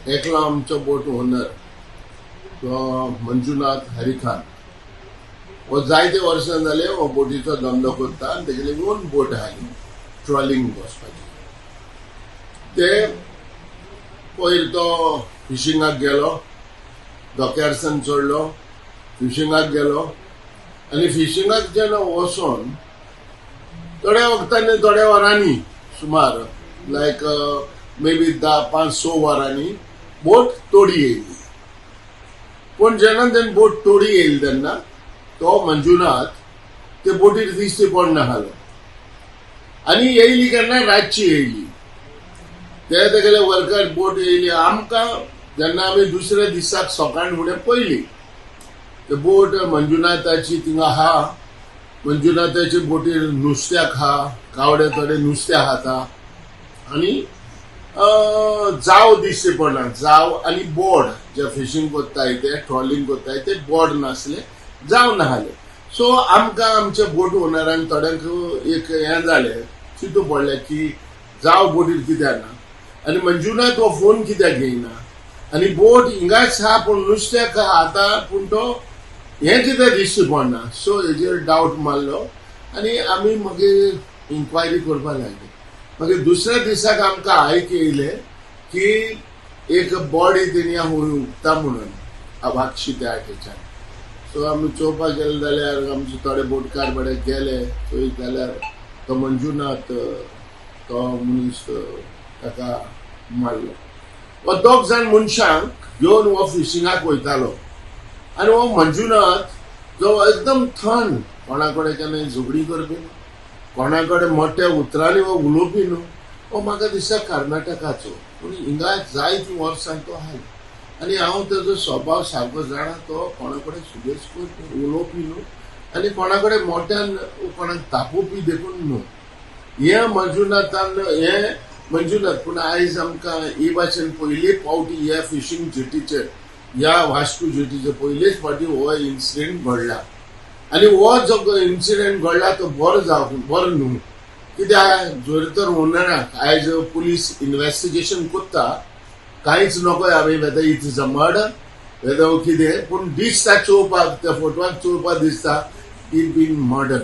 एकलो आमचो बोट ओनर तो मंजुनाथ हरिखान, हो जायते वर्सां जाले हो बोटीचो धंदो करता आनी तेगेली ओन बोट आहाली ट्रॉलिंग वचपाची. ते पयर तो फिशिंगाक गेलो, धक्यारसान चडलो, फिशिंगाक गेलो आनी फिशिंगाक जेन्ना वचोन थोड्या वखतांनी, थोड्या वरांनी, सुमार लायक मे बी 10, 5, 6 वरांनी बोट तोडी येयली. पूण जेन्ना तेणी बोट तोडी येयली तेन्ना तो मंजुनाथ ते बोटीर दिश्टी पडना आसलो. आनी येयली केन्ना? रातची येयली. ते तेगेले वर्कर बोट येयली. आमकां जेन्ना आमी दुसऱ्या दिसाक सकाळ फुडें पयली ते बोट मंजुनाथाची थिंगा आहा. मंजुनाथाची बोटीर नुस्त्याक आहा, कावडे थोडे नुस्तें खाता आनी जाव दिश्टी पडना. जाव आनी बोर्ड जे फिशींग करताय, ते ट्रॉलिंग करताय, ते बोर्ड नासले, जाव नासले. सो आमकां आमच्या बोट ओनरांक थोड्यांक एक हें जालें, चिंतू पडलें की जाव बोटीर कित्याक ना आनी मंजुनाथ हो फोन कित्याक घेयना आनी बोट हिंगाच आहा पूण नुस्त्याक खाता पूण तो हें कित्याक दिश्टी पडना. सो हेजेर डावट मारलो आनी आमी मागीर इन्क्वायरी करपाक लागले. मागीर दुसऱ्या दिसाक आमकां आयक येयलें की एक बॉडी तेणी उगता म्हणून वागशी त्या वाटेच्यान. सो आमी चोवपाक गेले जाल्यार आमचे थोडे बोटकार बरे गेले, चोयत जाल्यार तो मंजुनाथ तो मनीस ताका मारलो. हो दोग जाण मनशांक घेवन हो फिशिंगाक वयतालो आनी हो मंजुनाथ जो एकदम थंड, कोणा कडेन केन्ना झगडी करपी न्हू, कोणा कडेन मोठ्या उतरांनी हो उलोवपी न्हू. हो म्हाका दिसता कर्नाटकाचो, पूण हिंगा जायतीं वर्सां तो आहा आनी हांव तेजो स्वभाव सारको जाणा. तो कोणा कडेन सुबेज करपी, उलोवपी न्हू आनी कोणा कडेन मोठ्यान कोणाक तापोवपी देखून न्हू हे मंजुनाथान, हे मंजुनाथ. पूण आयज आमकां ही भाशेन पयले फावटी ह्या फिशींग जेटीचेर, ह्या वास्को जेटीचेर पयलेच फावटी हो इन्सिडेंट घडला. आनी हो जो इन्सिडेंट घडला तो बरो जावं बरो न्हू, कित्याक जर तर ओनराक आयज पुलीस इन्वेस्टिगेशन करता, कांयच नको आमी whether it is a murder, whether कितें, पूण दिसता चोवपाक, त्या फोटवाक चोवपाक दिसता it bin murder.